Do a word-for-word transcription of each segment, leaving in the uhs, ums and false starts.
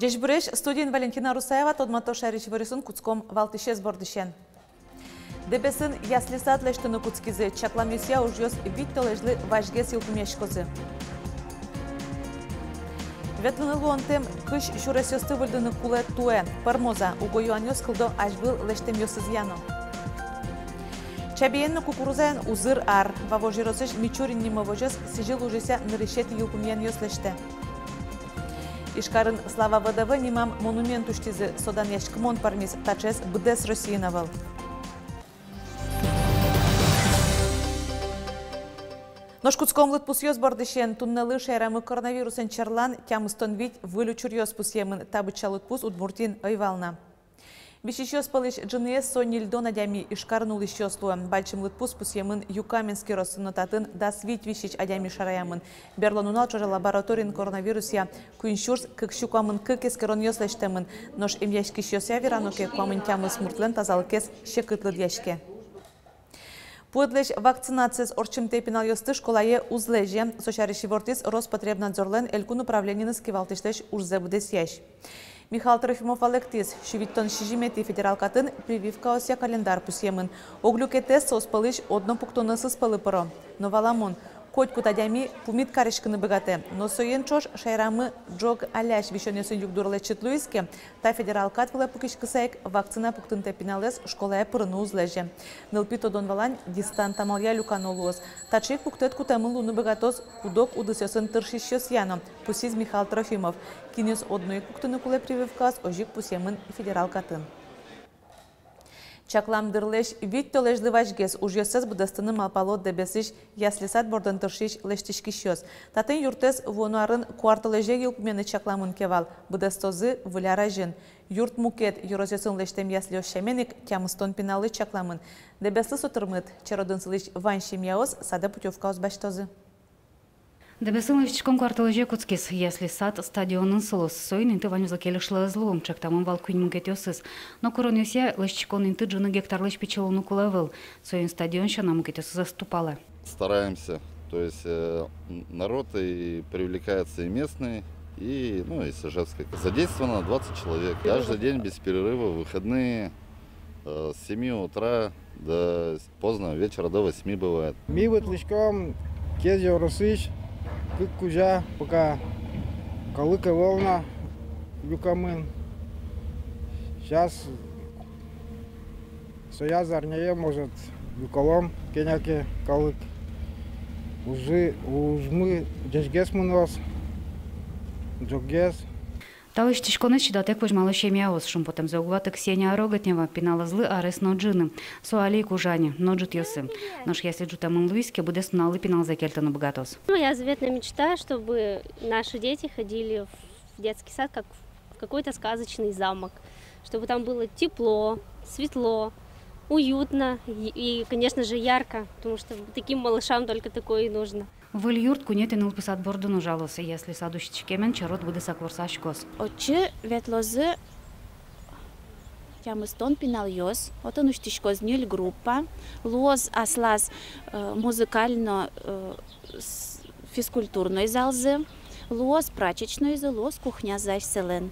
Ӟечбуресь! Студиын Валентина Русаева. Тодмато шаерысь иворъёсын. Кутском валтӥсез бордысен. Дэбесын ясли-сад лэсьтыны кутскизы. Чакламъёсъя, ужъёс вить толэзьлы вазьгес йылпумъяськозы. Ветлыны луонтэм кызь сюресъёсты выльдыны кулэ туэ. Пӧрмоз-а? Уго юанъёс кылдо азьвыл лэсьтэмъёсызъя но. Чабеен но кукурузаен узыр ар. Вавож ёросысь Мичурин нимо возёс сӥзьыл ужъёсъя нырысетӥ йылпумъянъёс лэсьтэ. Ижкарын «Слава ВДВ» нимам монумент усьтӥзы. Со данъяськымон пӧрмиз. Таӵеез быдэс Россиын ӧвӧл. Нош кутском лыдпусъёс бордысен. Туннэлы шаерамы коронавирусэн черлан тямыстон вить выль учыръёс пусъемын. Та быдӟа лыдпус Удмуртиын ӧй вал на. Висисьёс пӧлысь ӝыныез со ньыльдон адями. Ижкарын улӥсьёс луо. Бадӟым лыдпус пусъемын Юкаменск ёросын но. Татын дас вить висись адями шараямын. Берло нунал ӵоже лабораториын коронавирусъя куинь сюрс кык сю куамын кык эскеронъёс лэсьтэмын. Нош эмъяськисьёсъя верано ке, куамын тямыс муртлэн тазалыкез секыт лыдъяське. Пуэдлэсь вакцинациез ортчымтэ пиналъёсты школае уз лэзе. Со сярысь ивортӥз Роспотребнадзорлэн элькун управлениеныз кивалтӥсьлэсь ужзэ быдэсъясь. Михаил Трофимов валэктӥз: сю витьтон сизьыметӥ федерал катын прививкаосъя календарь пусъемын. Ог люкетэз соос пӧлысь одно пуктоносыз пӧлы пыро. Но валамон, котькуд адями пумит кариськыны быгатэ. Но соин ӵош шаерамы ӝог алясь висёнъёсын югдур лэчыт луиз ке, та федерал кат вылэ пыкиськыса ик вакцина пуктымтэ пиналэз школае пырыны уз лэзе. Нылпи тодон-валан дистант амалъя люкано луоз. Таӵе ик пуктэт кутэмын луыны быгатоз куд-ог удысъёсын тыршисьёсъя но, пусйиз Михаил Трофимов. Кинъёс одно ик пуктыны кулэ прививкаос, озьы ик пусъемын федерал катын. Чаклам дырлэсь вить толэзьлы вазьгес ужъёссэс быдэстыны малпало Дэбесысь ясли-сад бордын тыршись лэсьтӥськисьёс. Татын юртэз вуоно арын куартолэзе йылпумъяны чакламын ке вал, быдэстозы выль ар азьын. Юрт мукет ёросъёсын лэсьтэм яслиос сямен ик тямыстон пиналлы чакламын. Дэбеслы со тырмыт. Черодын сылӥсь вань семьяос садэ путёвкаос басьтозы. Дэбесын лэсьтӥськон куартолэзе кутскиз. Ясли-сад стадионын сылоз. Соин инты ваньзэ кельышлы ӧз луы, чектамын вал куинь мукетъёсыз. Но куронъёсъя, лэсьтӥськон инты ӝыны гектарлэсь пичи луыны кулэ ӧвӧл. Соин стадион сяна мукетъёсыз ӧз тупалэ. Стараемся, то есть, э, н-, народ и привлекается и местный, и, ну, и с Ижевска. Задействовано двадцать человек. Каждый день без перерыва, в выходные, э, с семи утра до с-, поздно вечера, до восьми бывает. Ми ветлӥськом Кез ёросысь кык кузя, пока калык ӧвӧл на люкамын. Сейчас соя зарняе, может, люкалом кӧня ке калык. Ужы, ужмы ӟечгес мыноз, ӝоггес. Та лэсьтӥськонэз чидатэк возьмало семьяос. Шумпотэмзэ уг ваты Ксения Роготнева. Пиналэзлы арес но ӝыны. Со али ик ужа ни, но ӝытъёсы. Нош ясли ӝутэмын луиз ке, быдэс нуналлы пиналзэ кельтыны быгатоз. Моя заветная мечта, чтобы наши дети ходили в детский сад, как в какой-то сказочный замок, чтобы там было тепло, светло, уютно и, и, конечно же, ярко, потому что таким малышам только такое и нужно. Выль юрт куинетӥ нылпи сад бордын ужалоз. Ясли-сад усьтӥськемен черод быдэсак ворсаськоз. Отчы ветлозы тямыстон пиналъёс, отын усьтӥськоз ньыль группа, луоз аслаз, э, музыкально, э, с-, физкультурной залзы, луоз прачечнойзы, луоз кухнязы асьсэлэн.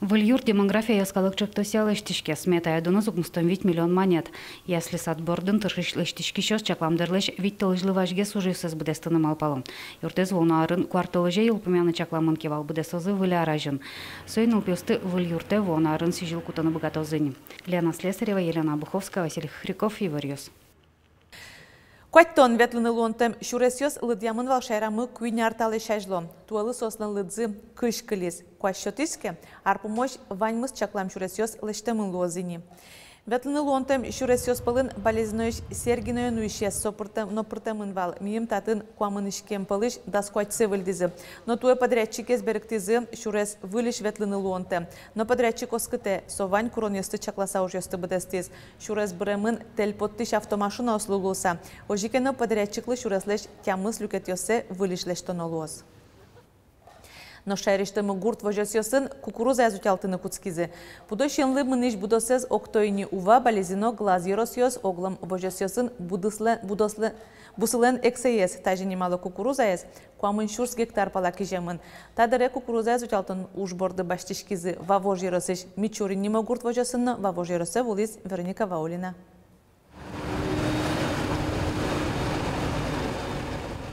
Выль юрт «Демография» йӧскалык ӵектосъя лэсьтӥське. Сметая дуныз укмыстон вить миллион манет. Ясли-сад бордын тыршись лэсьтӥськисьёс чаклам дырлэсь вить толэзьлы вазьгес ужъёссэс быдэстыны малпало. Юртэз вуоно арын куартолэзе йылпумъяны чакламын ке вал, быдэстозы выль ар азьын. Соин нылпиосты выль юртэ вуоно арын сӥзьыл кутыны быгатозы ни. Лена Слесарева, Елена Обуховская, Василий Хохряков, «Иворъёс». Куатьтон ветлыны луонтэм сюресъёс лыдъямын вал шаерамы куинь ар талэсь азьло. Туэлы соослэн лыдзы кызь кылиз. Куазь сётӥз ке, ар пумозь ваньмыз чаклам сюресъёс лэсьтэмын луозы ни. Ветлыны луонтэм сюресъёс пӧлын Балезиноысь Сергиное нуисез, со пыртэ-, но пыртэмын вал. Мимала татын куамын иськем пӧлысь дас куатьсэ выльдӥзы. Но туэ подрядчикез берыктӥзы сюрес выльысь ветлыны луонтэм. Но подрядчик оскытэ, со вань куронъёсты чакласа ужъёсты быдэстӥз. Сюрес быремын тэль поттӥсь автомашинаослы луыса. Озьы ке но, подрядчиклы сюреслэсь тямыс люкетъёссэ выльысь лэсьтоно луоз. Нош шаерысьтымы гурт возёсъёсын кукурузаез утялтыны кутскизы. Пудо сиёнлы мынӥсь будосэз окто ини Ува, Балезино, Глаз ёросъёс, оглом возёсъёсын будыслэ-, будослэ-, бусылэн эксэез. Тазьы нимало кукурузаез куамын сюрс гектар пала киземын. Та дыре кукурузаез утялтон уж борды басьтӥськизы Вавож ёросысь Мичурин нимо гурт возёсын но. Вавож ёросэ вуылӥз Вероника Ваулина.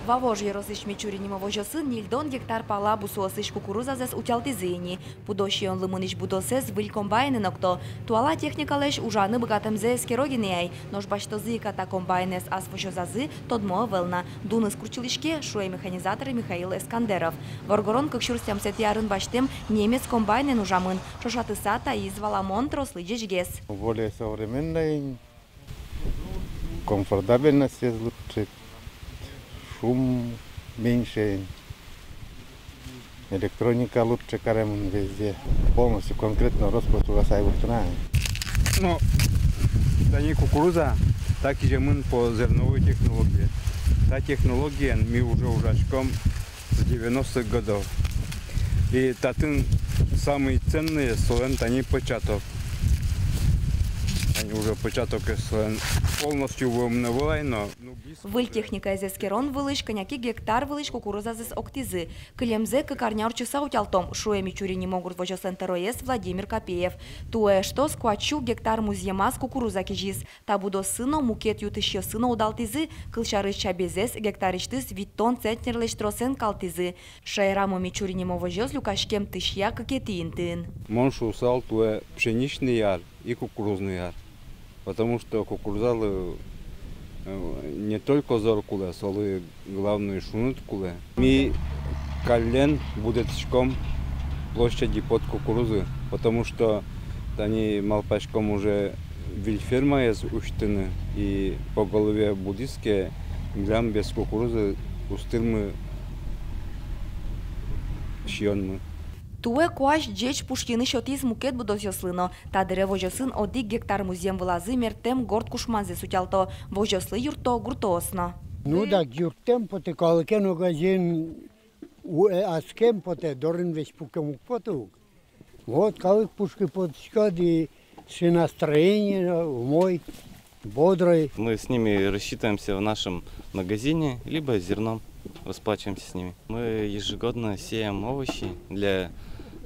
Вавож ёросысь Мичурин нимо возёсын ньыльдон гектар пала бусыосысь кукурузазэс утялтӥзы ини. Пудо сиёнлы мынӥсь будосэз выль комбайнэн окто. Туала техникалэсь ужаны быгатэмзэ эскеро гинэ ай. Нош басьтозы ик-а та комбайнэз ас возёзазы, тодмо ӧвӧл на. Дуныз курчылӥське, шуэ механизатор Михаил Эскандеров. Воргорон кык сюрс тямысэтӥ арын басьтэм немец комбайнэн ужамын. Ӵошатыса, таиз валамон трослы ӟечгес. Более современный, комфортабельность есть лучше, шум меньше, электроника лучше каремын везде. Полностью конкретно рос-прос угасай выртына. Но тани кукуруза та киземын по зерновой технологии. Та технологиен ми уже ужаськом с девяностых годов. И татын самый ценный солэн тани початок. Тани уже початок солэн полностью вуэмын ӧвӧл ай, но, ну, близко. Выль техникаез эскерон вылысь кӧня ке гектар вылысь кукурузазэс октӥзы. Кылемзэ кык арня ортчыса утялтом, шуэ Мичурин нимо гурт возёслэн тӧроез Владимир Капеев. Туэ эштос куать сю гектар музъемаз кукуруза кизиз. Та будоссы но, мукет ю-тысьёссы но удалтӥзы, кылсярысь, чабезэс гектарысьтыз витьтон центнерлэсь тросэн калтӥзы. Шаерамы Мичурин нимо возёс люкаськем тысья кыкетӥ интыын. Мон шуысал, туэ пшеничный ар и кукурузный ар. Потому что кукурузалы, э, не только зор кулэ, солы главный шуныт кулэ. Ми каллен будэтӥськом площади под кукурузы, потому что тани малпаськом уже выль фермаез усьтыны, и поголовье будӥз ке, милям без кукурузы уз тырмы сиёнмы. Туэ куазь ӟеч пушйыны сётӥз мукет будосъёслы но. Та дыре возёсын одӥг гектар музъем вылазы мертэм горд кушманзэс утялто, возёслы юртто гуртоос но. Ну дак юрттэм потэ, калыкен огазьын у-, э, аскем потэ, дорын весь пукем уг поты ук. Вот калык пушкы потӥськод, и настроение умой, бодрой. Мы с ними рассчитываемся в нашем магазине, либо зерном расплачиваемся с ними. Мы ежегодно сеем овощи для,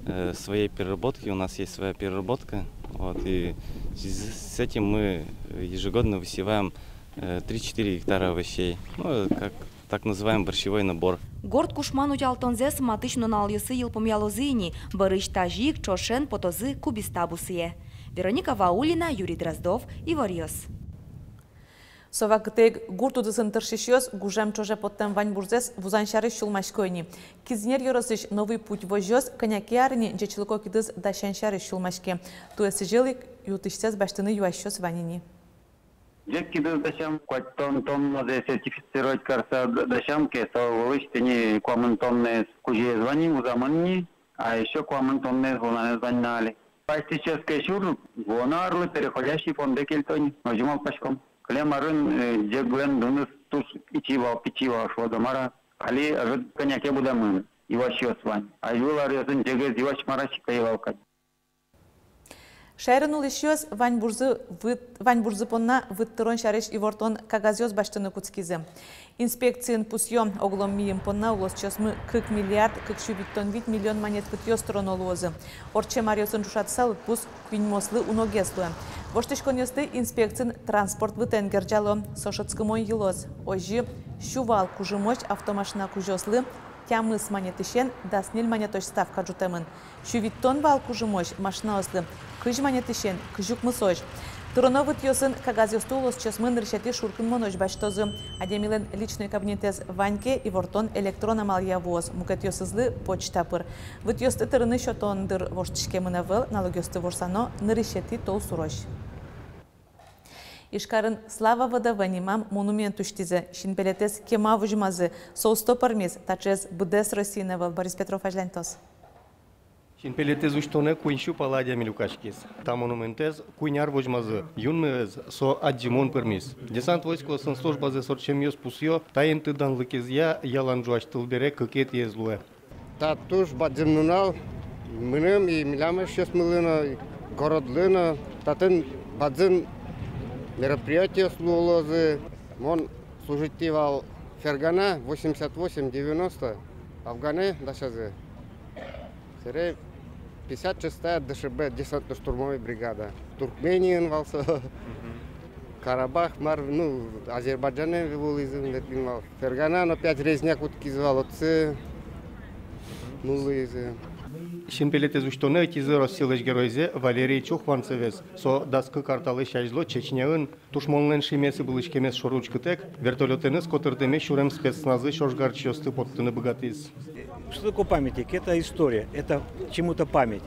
э, своей переработки. У нас есть своя переработка. Вот, и в связи с этим мы ежегодно высеваем, э, три-четыре гектара овощей. Ну, как так называемый борщевой набор. Горд кушман утялтонзэс матысь нуналъёсы йылпумъялозы ини, бӧрысь тазьы ик ӵошен потозы кубиста бусые. Вероника Ваулина, Юрий Дроздов, «Иворъёс». Со вакытэ ик гурт удысын тыршисьёс гужем ӵоже поттэм ваньбурзэс вузан сярысь сюлмасько ини. Кизнер ёросысь «Новый путь» возёс кӧня ке ар ини ӟечлыко кидыс дасян сярысь сюлмаське. Туэ сӥзьыл ик ю-тысьсэс басьтыны юасьёс вань ини. Ӟеч кидыс дасям, куатьтон тонназэ сертифицировать карыса д-, дасям ке, со вылысь тӥни куамын тоннаез кузёез вань ини, вузамын ини, а ещё куамын тоннаез вунанэз вань на али. Пастической сюр вуоно арлы переходящий фондэ кельто ини, озьы малпаськом. Кылем арын, э, ӟеглэн дуныз туж ичи вал, пичи вал, шуод-а мар-а. Али ӧжыт кӧня ке будэмын, юасьёс вань. Азьвыл аръёсын ӟегез юась мар-а, чик ӧй вал кадь. Шаерын улӥсьёс ваньбурзы выт-, ваньбурзы понна выт тырон сярысь ивортон кагазъёс басьтыны кутскизы. Инспекциын пусъё: оглом мийым понна улосчиосмы кык миллиард кык сю витьтон вить миллион манет вытъёс тыроно луозы. Ортчем аръёсын ӵошатыса, лыдпус куиньмослы уногес луэ. Воштӥськонъёсты инспекциын транспорт вытэн герӟало, со шӧдскымон йылоз. Озьы сю вал кужымозь автомашина кузёослы тямыс манетысен дас ньыль манетозь ставка ӝутэмын. Сю витьтон вал кужымозь машинаослы кызь манетысен кызь укмысозь. Тыроно вытъёсын кагазъёсты улосчиосмы нырысетӥ шуркынмонозь басьтозы. Адямилэн личной кабинетэз вань ке, ивортон электрон амалъя вуоз, мукетъёсызлы почта пыр. Вытъёсты тырыны сётон дыр воштӥськемын ӧвӧл, налогъёсты ворсано нырысетӥ толсурозь. Ижкарын «Слава ВДВ» нимам монумент усьтӥзы. Синпелетэз кема возьмазы, со усто пӧрмиз. Таӵеез быдэс Россиын ӧвӧл. Борис Петров азьланьтоз. Синпелетэз усьтонэ куинь сю пала адями люкаськиз. Та монументэз куинь ар возьмазы. Юнме ӧз, со адӟымон пӧрмиз. Десант войскоосын службазэс ортчемъёс пусъё, та инты данлыкезъя ялан ӝуась тыл бере кыкетӥез луэ. Та туж бадӟым нунал мыным и милям эшъёсмылы но, городлы но. Татын бадӟым мероприятиос луылозы. Мон служить кари вал Фергана, восемьдесят восемь девяносто, Афгане дасязы. Собере пятьдесят шестая ДШБ, десантно-штурмовой бригада. Туркмениын вал со. Карабах, мар, ну, Азербайджанэ вуылӥзы, ветлӥм вал. Фергана но опять резня кутскиз вал, отчы нуллӥзы. Синпелетэз усьтонэ ӧтизы Россилэсь Геройзэ Валерий Чухванцевез. Со дас кык ар талэсь азьло Чечняын тушмонлэн шимес ыбылӥськемез шоры учкытэк, вертолётэныз котыртэме сюрем спецназысь ожгарчиосты поттыны быгатӥз. Что такое памятник? Это история, это чему-то память.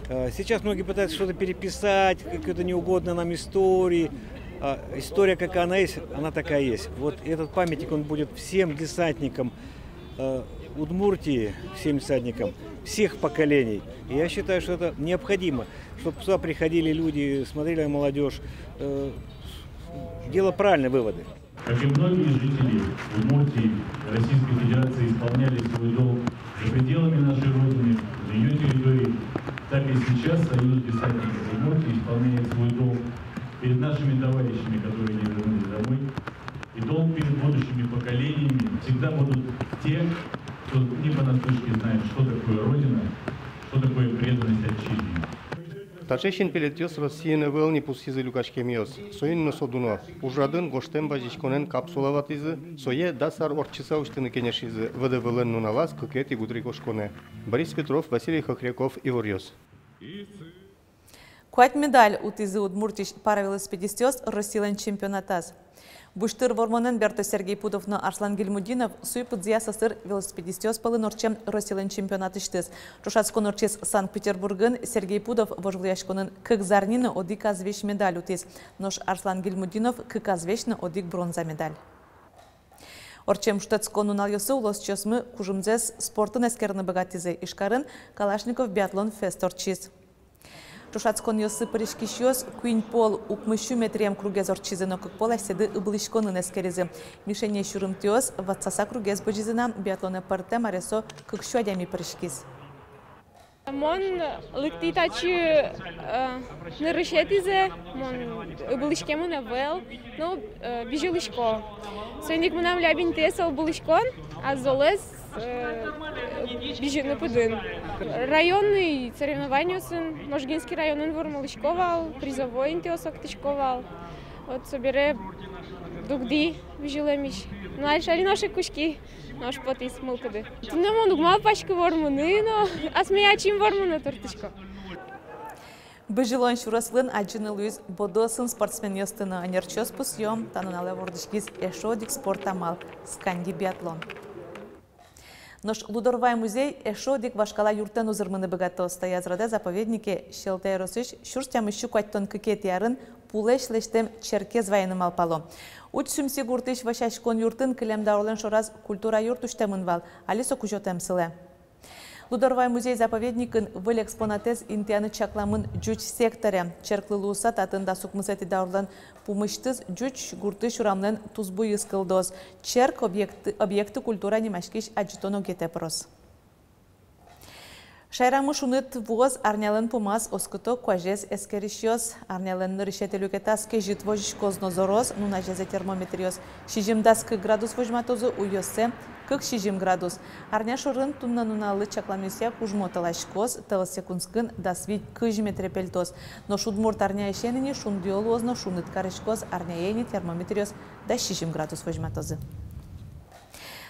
Э, сейчас многие пытаются что-то переписать, какие-то неугодные нам истории. А история, какая она есть, она такая есть. Вот этот памятник, он будет всем десантникам, э, Удмуртии, всем десантникам всех поколений. И я считаю, что это необходимо, чтобы сюда приходили люди, смотрели на молодёжь. Э, дело правильной, выводы. Как и многие жители Удмуртии, Российской Федерации исполняли свой долг за пределами нашей Родины, на её территории, так и сейчас Союз десантников Удмуртии исполняет свой долг перед нашими товарищами, которые не вернулись домой. И долг перед будущими поколениями. Всегда будут те, кто не понаслышке знает, что такое Родина, что такое преданность отчизне. Таӵе синпелетъёс Россиын ӧвӧл ни, пусйизы люкаськемъёс. Соин но со дуно. Ужрадын гожтэм вазиськонэн капсула ватӥзы, сое дас ар ортчыса усьтыны кенешизы ВДВ-лэн нуналаз кыкетӥ гудырикошконэ. Борис Петров, Василий Хохряков, «Иворъёс». Куать медаль утӥзы Удмуртиысь паравелосипедистъёс Россилэн чемпионатаз. Буштыр вормонэн бертоз Сергей Пудов но Арслан Гильмутдинов суй пыдзыя сӧсыр велосипедистъёс пӧлын ортчем Россилэн чемпионатысьтыз. Ӵошатскон ортчиз Санкт-Петербургын. Сергей Пудов вожвылъяськонын кык зарни но одӥг азвесь медаль утӥз. Нош Арслан Гильмутдинов кык азвесь но одӥг бронза медаль. Ортчем шутэтскон нуналъёсы улосчиосмы кужымзэс спортын эскерыны быгатӥзы. Ижкарын «Калашников» биатлон-фест ортчиз. Ӵошатсконъёсы пыриськисьёс куинь пол укмыс сю метръем кругез ортчизы но кык пол асьсэды ыбылӥськонын эскеризы. Мишенез сюрымтыос ватсаса кругез бызизы на. Биатлонэ пыртэм аресо кык сю адями пыриськиз. Мон лыктӥ татчы, э, нырысетӥзэ, мон ыбылӥськемын ӧвӧл, ну, э, бызьылӥсько. Соин ик мынам лябинтэ со ыбылӥськон, а золэз, э, бызьыны пыдын. Районный соревнованиосын, Можгинский районын вормылӥсько вал, призовой интыос октӥсько вал. Вот собере дугдӥ бызьылэмысь. Ну, али, али нош ик кутски. Нош потӥз мылкыды. Туннэ мон уг малпаськы вормыны но, асме ачим вормыны турттӥсько. Бызьылон сюреслэн адӟыны луиз бодыосын спортсменъёсты но. Ӧнерчиос пусъё: та нуналэ вордӥськиз эшшо одӥг спорт амал — сканди биатлон. Нош Лудорвай музей эшшо одӥг вашкала юртэн узырмыны быгатоз. Таяз радэ заповеднике Сьӧлта ёросысь сюрс тямыссю куатьтон кыкетӥ арын пулэсь лэсьтэм черкез вайыны малпало. Уч-Сюмси гуртысь вӧсяськон юртын кылем даурлэн шораз культура юрт усьтэмын вал, али со кузётэм сылэ. Лудорвай музей-заповедникын выль экспонатэз интыяны чакламын ӟуч секторе. Черклы луыса, татын дас укмысэтӥ даурлэн пумысьтыз ӟуч гуртысь урамлэн тусбуйыз кылдоз. Черк объект-, объекты культура нимаськись адӟытон огетэ пыроз. Шаерамы шуныт вуоз. Арнялэн пумаз оскыто куазез эскерисьёс. Арнялэн нырысетӥ люкетаз кезьыт возиськоз но зороз. Нуназезэ термометръёс сизьымдас кык градус возьматозы, уйёссэ — кык-сизьым градус. Арня шорын туннэ нуналлы чакламъёсъя кужмо толласькоз, тӧлсэ кунскын дас вить-кызь метре пельтоз. Нош удмурт арняысен ини шундыё луоз но шуныт кариськоз. Арняе ини термометръёс дас-сизьым градус возьматозы.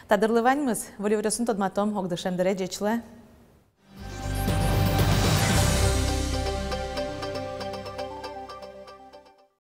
Та дырлы ваньмыз. Выль иворъёсын тодматом огдышем дыре. Ӟеч луэ.